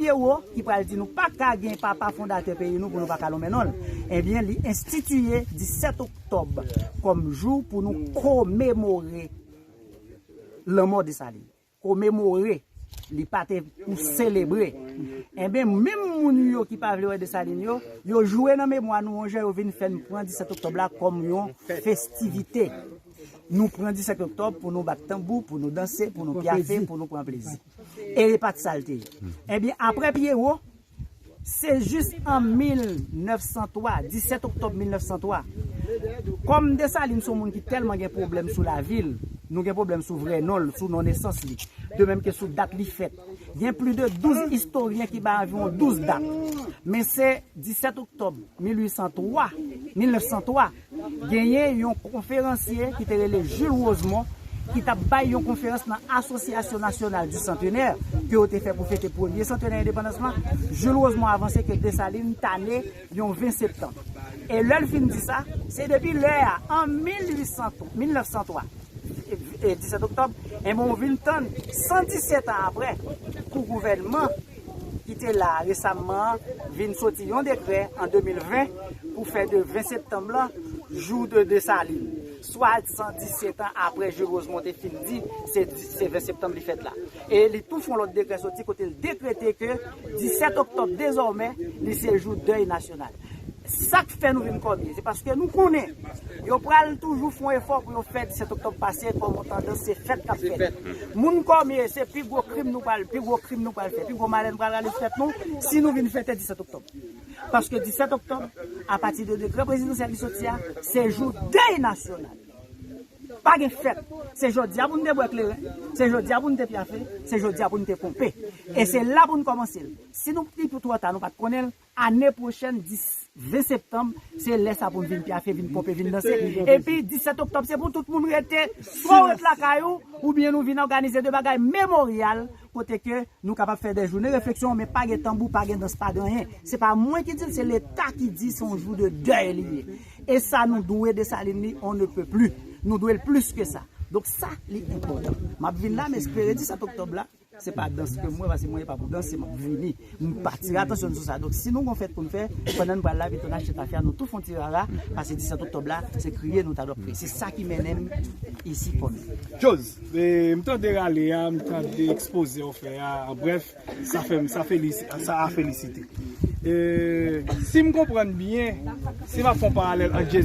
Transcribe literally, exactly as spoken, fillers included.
Pierrot ki pral di nou pa ka gen papa fondatè peyi nou pou nou pa ka lonmen non l. Ebyen, li enstitiye disèt oktòb kòm jou pou nou komemore lanmò Desalin. Komemore, li pa te pou selebre. Enben, menm moun yo ki pa vle wè Desalin yo, yo jwe nan memwa nou yon jan, yo vin fè n pran disèt oktòb la kòm yon festivite. Nou pran disèt oktòb pou nou bat tanbou, pou nou danse, pou nou pyafe, pou nou pran plezi. E e pa t sa l te ye. Ebyen, apre Pierrot, se jis an mil nèf san twa, disèt oktòb mil nèf san twa, kòm Desalin se yon moun ki tèlman gen pwoblèm sou lavi l, nou gen pwoblèm sou vrè non l, sou non nesans li, de menm ke sou dat li fèt. Gen plis de douz istoryen ki bay anviwon douz dat. Men se disèt oktòb mil uit san twa, mil nèf san twa, genyen yon konferansye ki te rele Jules Rosemond, ki t ap bay yon konferans nan Association Nationale du Centenaire, ke yo te fè pou fete premye santènè endepandans lan. Jules Rosemond avanse ke Desalin ta ne yon ven septanm. E lè l fin di sa, se depi lè a, an mil uit san, mil nèf san twa, e, e disèt oktòb, enben, ou vin tann san disèt an apre, kou gouvènman ki te la resamman an vin soti yon dekrè an de mil ven pou fè de ven septanm lan jou de Desalin. Swa san disèt an apre Jules Rosemond te fin di se, se ven septanm li fèt la. E li tou fè yon lòt dekrè soti kote l dekrete ke disèt oktòb dezòmè li se jou dèy nasyonal. Sa k fè nou vin kòmye, se paske nou konnen yo pral toujou fè yon efò pou yo fè disèt oktòb pase kòm yon tandans, se fèt k ap fèt. Moun kòmye, se pi gwo krim nou pral, pi gwo krim nou pral fè, pi gwo malè nou pral rale sou tèt nou si nou vin fete disèt oktòb. Paske disèt oktòb, apati de dekrè prezidansyèl ki soti a, se jou dèy nasyonal. Pa gen fèt. Se jodi a pou n te bwè kleren, se jodi a pou n te pyafe, se jodi a pou n te ponpe. E se la pou n kòmanse l. Si nou li pou twò ta, nou pa t konnen l, ane pwochèn, dis, ven septanm, se lè sa pou n vin pyafe, vin ponpe, vin danse. Epi disèt oktòb, se pou tout moun rete, swa w ret lakay ou, oubyen nou vin òganize de bagay memoryal, kote ke nou kapab fè de jounen refleksyon, men pa gen tanbou, pa gen dans, pa gen anyen. Se pa mwen ki di l, se Leta ki di se yon jou de dèy li ye. E sa nou dwe Desalin li, on ne peut plus. Nou dwe l plis ke sa. Donk sa, li enpòtan. M ap vin la, m espere disèt oktòb la, se pa dans ke m wè, paske mwen e pa pou danse, m ap vini. M pa tire atansyon sou sa. Donk si nou gon fèt pou n fè, pandan n pral la, pito n achte tafya, nou tou fè yon ti rara, paske disèt oktòb la, se kriye nou ta dwè kriye. Se sa ki mennen m isi kòmye. Jose, e, m tande rale a, m tande ekspoze w fè a, an brèf, sa fè m, sa felisi-, sa a felisite. E, si m konprann byen, si m ap fè yon paralèl ant Jezi